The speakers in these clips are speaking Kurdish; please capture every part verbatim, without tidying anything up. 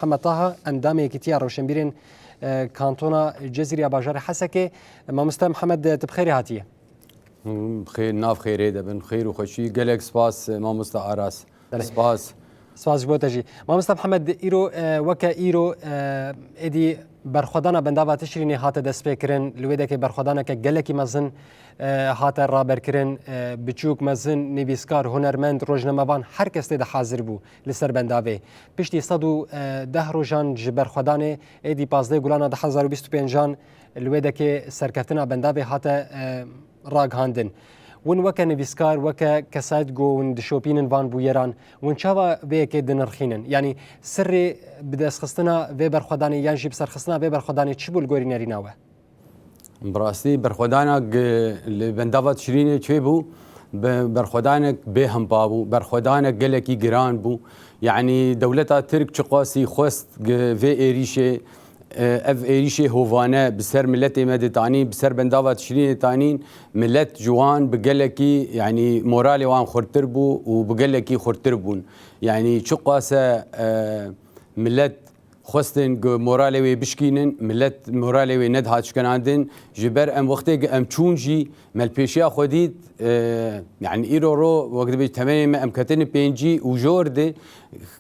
Mihemed Taha, endamê Yekîtiya Rewşenbîrên, e, Kantona Cizîrê ya bajarê Hesekê. Mamoste Mihemed, tu bi xêrê hatiye. Hûn bi xêr, nav xêrê de bin, xêr û xweşî. Gelek spas, e, mamoste Aras. Belê. Spas. Spas ji bo te jî. Mamoste Mihemed, îro, e, weke îro, e, êdî berxwedana bendava Tişrînê hate destpêkirin. Li wê dekê berxwedaneke gelekî mezin, e, hate raberkirin. E, biçûk, mezin, nivîskar, hunermend, rojnamevan, her kes tê de hazir bû li ser bendavê. Piştî sed û deh rojan ji berxwedanê, êdî pazdeh Gulana du hezar û bîst û pêncan li wê dekê serkeftina bendavê hate, e, ragihandin. Win weke nivîskar, weke kesayet ku win dişopînin van bûyeran, win çawa vê yekê dinirxînin? Yanî sirrê bidestxistina vê berxwedanê yan jî biserxistina vê berxwedanê çi bû li gorî nerîna we? Bi rastî berxwedana gi-, li bendava Tişrînê çêbû, be-, berxwedanek bê hempa bû, berxwedanek gelekî giran bû. Yanî dewleta Tirk çiqasî xwest gi-, vê êrîşê, e, ev êrîşê hovane bi ser miletê me ditanîn, bi ser bendava Tişrînê tanîn, milet ji wan bi gelekî, yanî moralê wan xurtir bû û bi gelekî xurtir bûn. Yanî çiqase, e, milet xwestin ku moralê wê bişkînin, milet moralê wê nedihat şikinandin. Ji ber em wextê ku em çûn jî me li pêşiya xwe dît, e, yanî îro ro wek dibêjî temenê me em ketine pêncî û jor de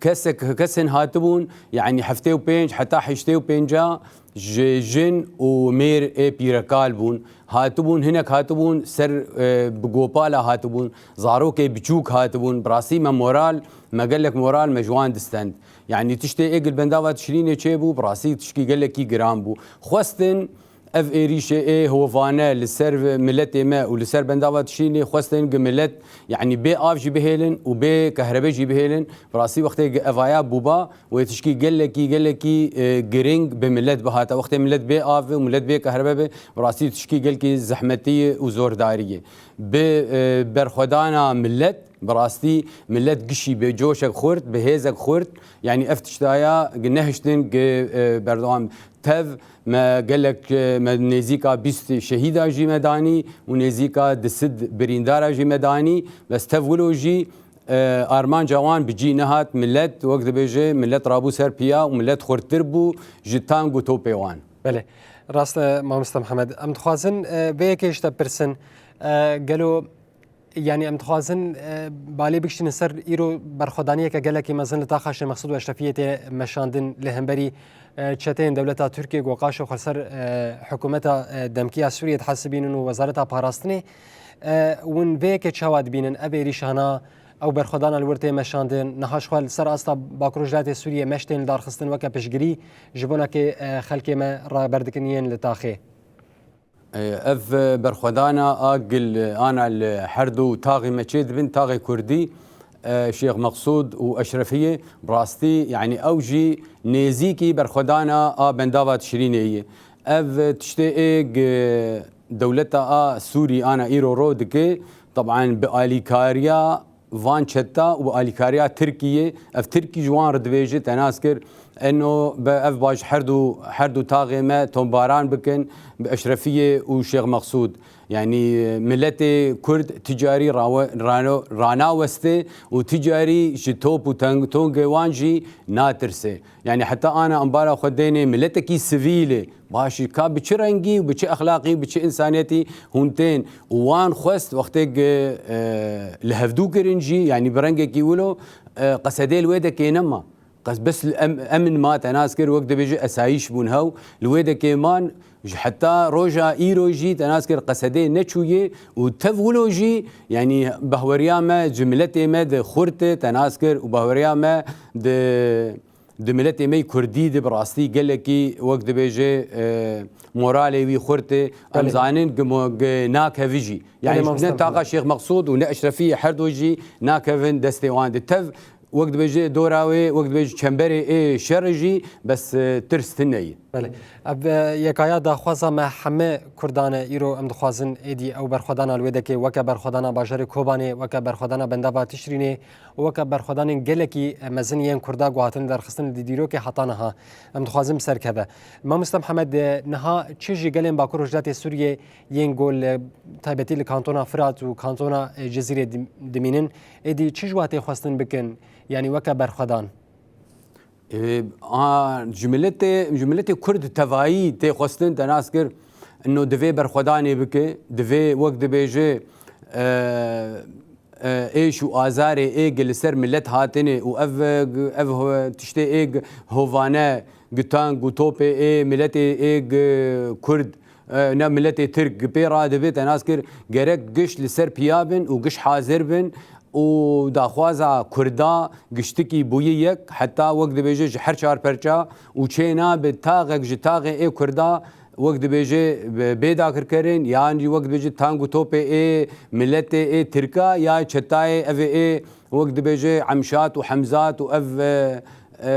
kesek, kesên hatibûn, yanî heftê û pênc heta heştê û pênca ji jin û mêr ê pîrekal bûn. Hatibûn, hinek hatibûn ser, e, bi gopala hatibûn, zarokê biçûk hatibûn. Bi rastî me moral, me gelek moral me ji wan distend. Yanî tiştê ê gil bendava Tişrînê çêbû, bi rastî tişkî gelekî giran bû. Xwestin ev êrîşê ê hovane li ser miletê me û li ser bendava Tişrînê xwestin gi milet, yanî bê av jî bihêlin û bê kehrebe jî bihêlin. Bi rastî wextê gi evaya bûba, wê tişkî gelekî, gelekî, e, giring bi milet bihata. Wextê milet bê av be û milet bê kehrebe be, bi rastî tişkî gelkî zehmetî ye û zordarî ye. Bi, e, berxwedana milet, bi rastî milet gişî bi coşek xurt, bi hêzek xurt, yanî ev tiştaya nehiştin gi, e, berdewam. Tev me gelek, e, me nêzîka bîst şehîda jî me danî û nêzîka du sed birîndara jî me danî. Bes tev wilo jî, e, armanca wan bi cî nehat, milet, wek dibêje, milet rabû ser piya û milet xurttir bû ji tang û topê wan. Belê, rast e, mamoste Mihemed. Em dixwazin, e, vê yekê ji te pirsin, e, gelo Yanî em dixwazin, e, balê bikişînin ser îro berxwedaniyeke gelekî mezin li taxa Şêx Mexsûd û Eşrefiyê tê meşandin li hemberî, e, çeteyên dewleta Tirkiyê ku qaşo xwe li ser, e, hikûmeta, e, demkî ya Sûriyê dihesibînin û Wezareta Parastinê. E, hûn vê yekê çawa dibînin? Ev êrîşana, ew berxwedana li wir tê meşandin, niha ji xwe li ser asta Bakur Rojhilatê Sûriyê meş tên li darxistin weke piştgirî ji bonakê, e, xelkê me raber dikin yên li taxê. Ev berxwedana a gil ana li her du taxê me çê dibin, taxê Kurdî, e, Şêx Meqsûd û Eşrefiyê, bi rastî, yanî ew jî nêzîkî berxwedana a bendava Tişrînê ye. Ev tiştê ê g-, dewleta a Sûrî ana îro ro dike, teban bi alîkariya van çeta û alîkariya Tirkiyê, ev Tirkî ji wan re dibêje, te nas kir, eno be ev baş her du, her du taxê me tombaran bikin, bi Eşrefiyê û Şêx Meqsûd. Yanî miletê Kurd ticarî rawe-, rano-, ranaweste û ticarî ji top û teng-, tongê wan jî natirse. Yanî heta ana embara xwe dênê miletekî sivîlê, Baş e, ka bi çi rengî û bi çi exlaqî û bi çi însaniyetî hûn tên û wan xwest wextê gi, e, li hevdû kirin jî, yanî bi rengekî wilo, e, qesedê li wê dekê nema. Qes bes li em, emin ma te nas kir, wek dibêje esayîş bûn hew, li wê dekê man, ji heta roja îro jî te nas kir qesedê neçûye û tev wilo jî, yanî bahweriya me ji miletê me di xurt e, te nas kir û bahweriya me di Di miletê me yî Kurdî de bi rastî gelekî, wek dibêje, e, moralê wî xurt e. Em Belê. zanin gi mo-, gi nakeve jî. Belê, Yanî mamoste ne taxa Şêx Meqsûd û ne Eşrefiyê her du jî nakevin destê wan de. Tev, wek dibêje dora wê, wek dibêje çemberê ê şerê jî, bes, e, tirs tune ye. Belê. Ev, e, yekaya daxwaza me heme Kurdan e. Îro em dixwazin êdî ew berxwedana li wê dekê weke berxwedana bajarê Kobanê, weke berxwedana bendava Tişrînê, û weke berxwedanên gelekî mezin yên Kurda ku hatin derxistin li dîrokê heta niha. Em dixwazin bi ser keve. Mamoste Mihemed, niha çi ji gelên Bakur Rojhilatê Sûriyê yên ku li taybetî li kantona Firat û kantona, e, Cizîrê dim-, dimînin, êdî çi ji we tê xwestin bikin, yanî weke berxwedan? E, a, ji miletê, ji miletê Kurd tevayî tê xwestin, te nas kir, ino divê berxwedanê bike, divê wek dibêje, e, e, êş û azarê ê gi li ser milet hatine û ev, ev ho-, tiştê ê gi hovane, gi tang û topê ê miletê ê gi Kurd, e, ne miletê Tirk gi pê re dibe, te nas kir, gerek giş li ser piya bin û giş hazir bin û daxwaza Kurda giştikî bûye yek, heta wek dibêje ji her çar perça û çê nabe taxek ji taxê ê Kurda wek dibêje bê dagirkerin, yan jî wek dibêje tang û topê ê miletê ê Tirka ya çetayê ev ê wek dibêje Emşat û Hemzat û ev, e, e,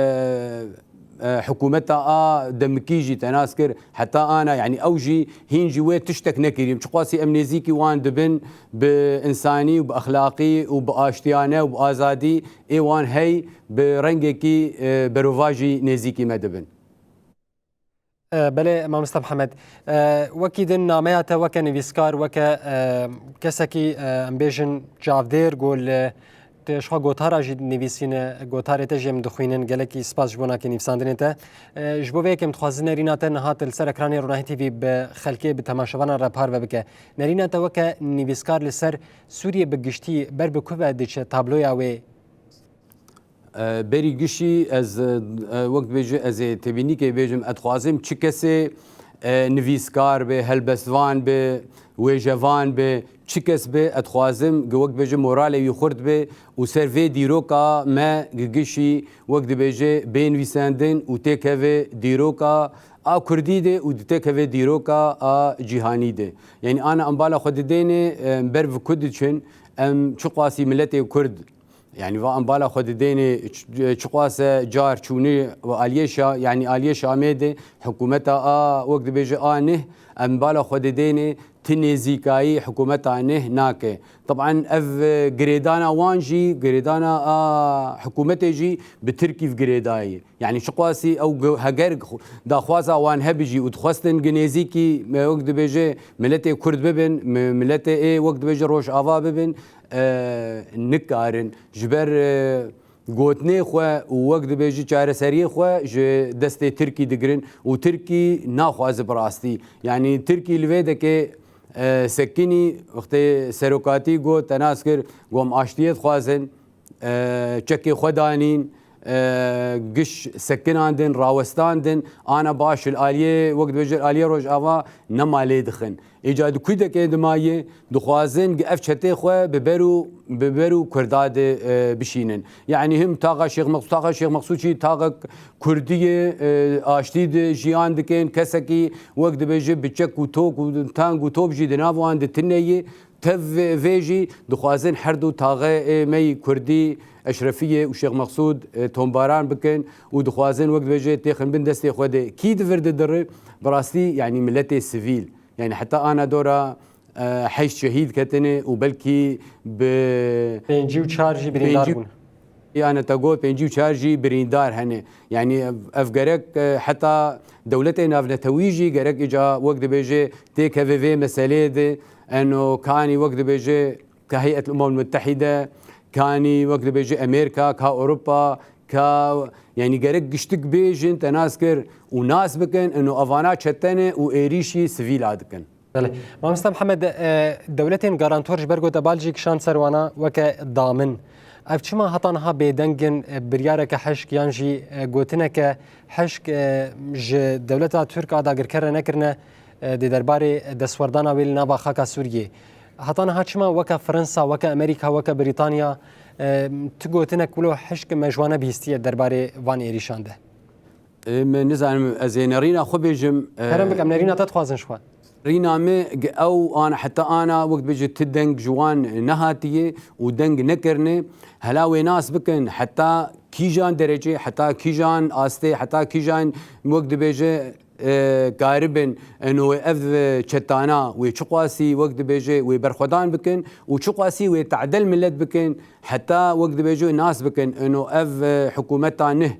e, hikûmeta a demikî jî te nas kir, heta ana, yanî ew jî hîn jî wê tiştek nekiriye. Çiqasî em nêzîkî wan dibin bi însanî û bi exlaqî û bi aştiyane û bi azadî ê wan hey bi rengekî, e, berovajî nêzîkî me dibin. E, belê, mamosta Mihemed. E, wekî din nameya te weke nivîskar, weke, e, kesekî, e, em bêjin çavdêr, ku li, tu ji xwe gotara jî dinivîsîne, gotarê te jî em dixwînin, gelekî spas ji bo nakê nivîsandinê te. E, ji bo vê yekê em dixwazin nerîna te niha tu li ser ekranê Ronahî T V bi xelkê, bi temaşevanan re parve bike. Nerîna te weke nivîskar li ser Sûriyê bi giştî ber bi ku ve diçe tabloya wê? E, berî gişî ez, e, wek dibêje, ez ê têbînîkê bêjim, ez dixwazim çi kesê, e, nivîskar be, helbestvan be, wêjevan be, çi kes be, ez dixwazim gi wek dibêje moralê wî xurt be û ser vê dîroka me gi gişî wek dibêje bê nivîsandin û têkeve dîroka a Kurdî de û di têkeve dîroka a cîhanî de. Yanî ana em bala xwe didêne, em ber bi ku diçin, em çiqasî miletê Kurd Yanî va em bala xwe didênê, ç-, çiqas e car çûne aliyê Şa-, yanî aliyê Şamê de hikûmeta a, wek dibêje, a neh, em bala xwe didênê ti nêzîkayî hikûmeta neh nake. Taban ev, e, girêdana wan jî, girêdana a hikûmetê jî bi Tirkî ve girêdayî. Yanî çiqasî ew gi-, heger xu-, daxwaza wan hebijî û dixwestin gi nêzîkî, me wek dibêje, miletê Kurd bibin, mi-, miletê ê wek dibêje Rojava bibin, e, nikarin. Ji ber, e, gotinê xwe û wek dibêje çareseriyê xwe ji destê Tirkî digirin û Tirkî naxwaze bi rastî. Yanî Tirkî li vê dekê, e, sekinî wextê serokatî got, te nas kir, got, em aştiyê dixwazin, e, çekê xwe danîn, e, giş sekinandin, rawestandin, ana baş li aliyê, wek dibêje, aliyê Rojava nema lê dixin. Îca di kudekê dimayê dixwazin ev çetê xwe bi ber û, bi ber û Kurda de, e, bişînin. Yanî him taxa Şêx Meqsûd, taxa Şêx Meqsûd jî taxek Kurdiyê, e, aştî de jiyan dikin. Kesekî wek dibêje bi çek û tok û tang û top jî di nav wan de tune ye. Tev vê jî dixwazin her du taxê me yî Kurdî, Eşrefiyê û Şêx Meqsûd, e, tombaran bikin û dixwazin wek dibêje têxin bin destê xwe de. Kî di vir de diri? Bi rastî, yanî miletê sivîl. Yanî heta ana dora, e, heşt şehîd ketine û belkî bi pêncî û çar jî birîndar pêncî bûn. Yanî te got pêncî û çar jî birîndar hene. Yanî ev, ev gerek, e, heta dewletê navnetewî jî gerek îca wek dibêje têkeve vê meseleyê de. Eno kanî wek dibêje ka Heyet Umem Mutehîde, kanî wek dibêje Amerîka, ka Ewropa, ka, yanî gerek giştik bêjin, te nas kir û nas bikin, eno evana çetene û êrîşî sivîla dikin. Belê. Mamosta Mihemed, e, dewletên garantor ji ber ku te bal jî kişand ser wana weke damin. Ev çima heta niha bêdeng in, e, biryareke hişk yan jî, e, gotineke hişk, e, ji dewleta Tirk a dagirker re nekirine, e, di derbarê destwerdana wê li nava xaka Sûriyê? Heta niha çima weke Fransa, weke Amerîka, weke Brîtanya, e, tu gotinek wilo hişk me ji wan nebihîstiye derbarê van êrîşan de? Ê, me nizanim, ez ê nerîna xwe bêjim, e, Kerem bike, em nerîna te dixwazin ji xwe. Rîna me gi ew an, heta ana, wek dibêje, ti deng ji wan nehatiye û deng nekirine. Hela wê nas bikin, heta kîjan derecê, heta kîjan astê, heta kîjan, wek dibêje, e, karibin, eno wê ev, e, çetana, wê çiqasî, wek dibêje, wê berxwedan bikin û çiqasî wê tadel milet bikin, heta, wek dibêje, nas bikin, eno ev, e, hikûmeta neh,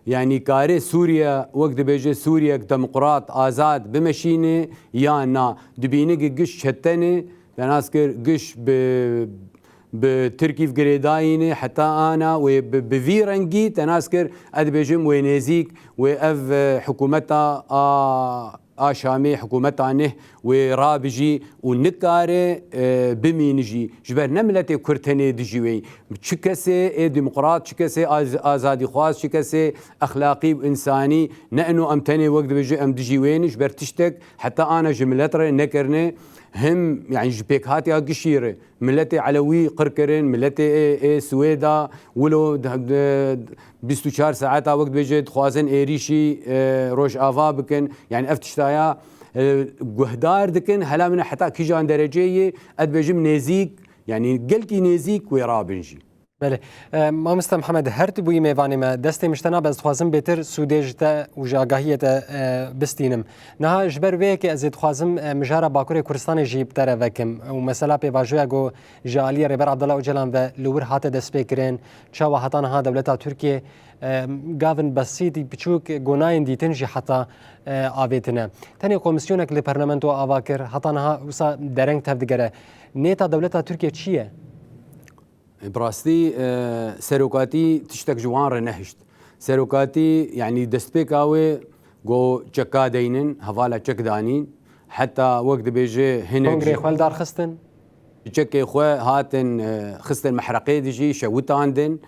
Yanî karê Sûriye, wek dibêje, Sûriyek demokrat, azad bimeşîne yan na? Dibîne gi giş çetene, te nas kir, giş bi, Bi Tirkî girêdayî ne heta ana wê bi, bi vî rengî te nas kir, ez dibêjim wê nêzîk, wê ev, e, hikûmeta a, a Şamê, hikûmeta neh wê rabijî û nikare, e, bimîni jî. Ji ber ne miletê Kurd tenê dijî wê. Çi kesê ê demokrat, çi kesê az-, azadîxwaz, çi kesê exlaqî û însanî, ne ino em tenê wek dibêje em dijî wê ne, ji ber tiştek heta ana ji milet re nekirine, him, yani ji pêkhatiya gişî re. Miletê Elewî qir kirin, miletê ê, ê Swêda, wilo d-, d-, bîst û çar saeta wek dibêje dixwazin êrîşî, e, Rojava bikin. Yani ev tiştaya, e, guhdar dikin, hela min heta kîjan dereceyê, ez dibêjim nêzîk, yani gelkî nêzîk wê rabin jî. Belê. E, Mamoste Mihemed, her tu bûyî mêvanê me, destê min ji te nabe, ez dixwazim bêtir sûdê ji te û ji agahiyê te, e, bistînim. Niha ji ber vê yekê ez ê dixwazim, e, mijara Bakurê Kurdistanê jî bi te re vekim û mesela pêvajoya ku ji aliyê Rêber Abdullah Ocalan ve li wir hate destpêkirin, çawa heta niha dewleta Tirkiyê, e, gavin besîtî biçûk ku nayên dîtin jî heta, e, avêtine. Tenê komisyonek li parlamento ava kir, heta niha wisa dereng tevdigere. Nêta dewleta Tirkiyê çi ye? Bi rastî, e, serokatî tiştek ji wan re nehişt. Serokatî, yani destpêka wê got çeka deynin, hevala çek danîn. Heta wek dibêje hinek Kongrê jî xwe li dar xistin? Çekê xwe hatin, e, xistin mehreqê dijî, şewitandin.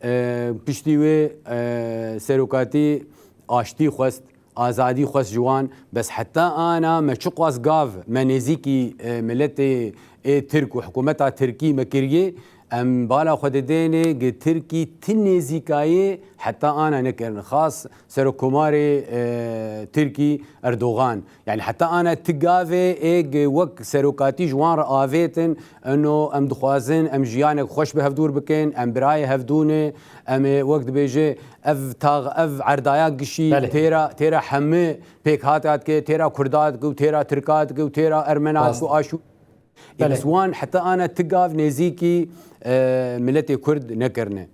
E, piştî wê, e, serokatî aştî xwest, azadî xwest ji wan. Bes heta ana me çiqas gav me nêzîkî, e, miletê ê Tirk û hikûmeta Tirkî me kiriye, em bala xwe didêne gi Tirkî ti nêzîkayê heta ana nekirin. Xas Serokkomarê, e, Tirkî Erdogan. Yani heta ana ti gavê ê gi wek serokatî ji wan re avêtin, eno em dixwazin em jiyanek xweş bi hevdûr bikin, em birayê hevdû ne, em ê wek dibêje ev tax, ev erdaya gişî Belê. têra, têra hemî pêk hate dike, têra Kurda dike û têra Tirka dike û têra Ermena Rast. dike û aşû. Belê. Bes wan heta ana ti gav nêzîkî, e, miletê Kurd nekirine.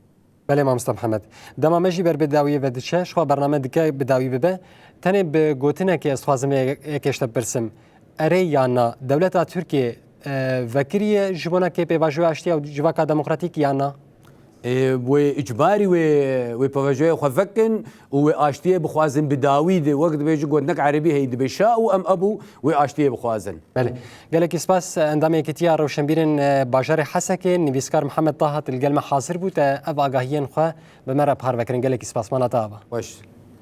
Belê mamosta Mihemed. Dema me jî ber bi dawiyê ve diçe, ji xwe bername dike bi dawî bibe. Tenê bi gotinekê ez dixwazim vê yekê ji te bipirsim. Erê ya na, dewleta Tirkiyê, e, vekiriye ji bona kê pêvajoya aştiya û civaka demokratîk ya na? E, wê îcbarî wê, wê pêvajoya xwe vekin û wê aştiyê bixwazin bi dawî de, wek dibêjin gotinek erebî heye, dibê şa û em ebû wê aştiyê bixwazin. Belê. Gelekî spas, endamê Yekîtiya Rewşenbîrên, e, bajarê Hesekê, nivîskar Mihemed Taha li gel me hazir bû, te ev agahiyên xwe bi me re parve kirin. Gelekî spas, mala te ava. Xweş.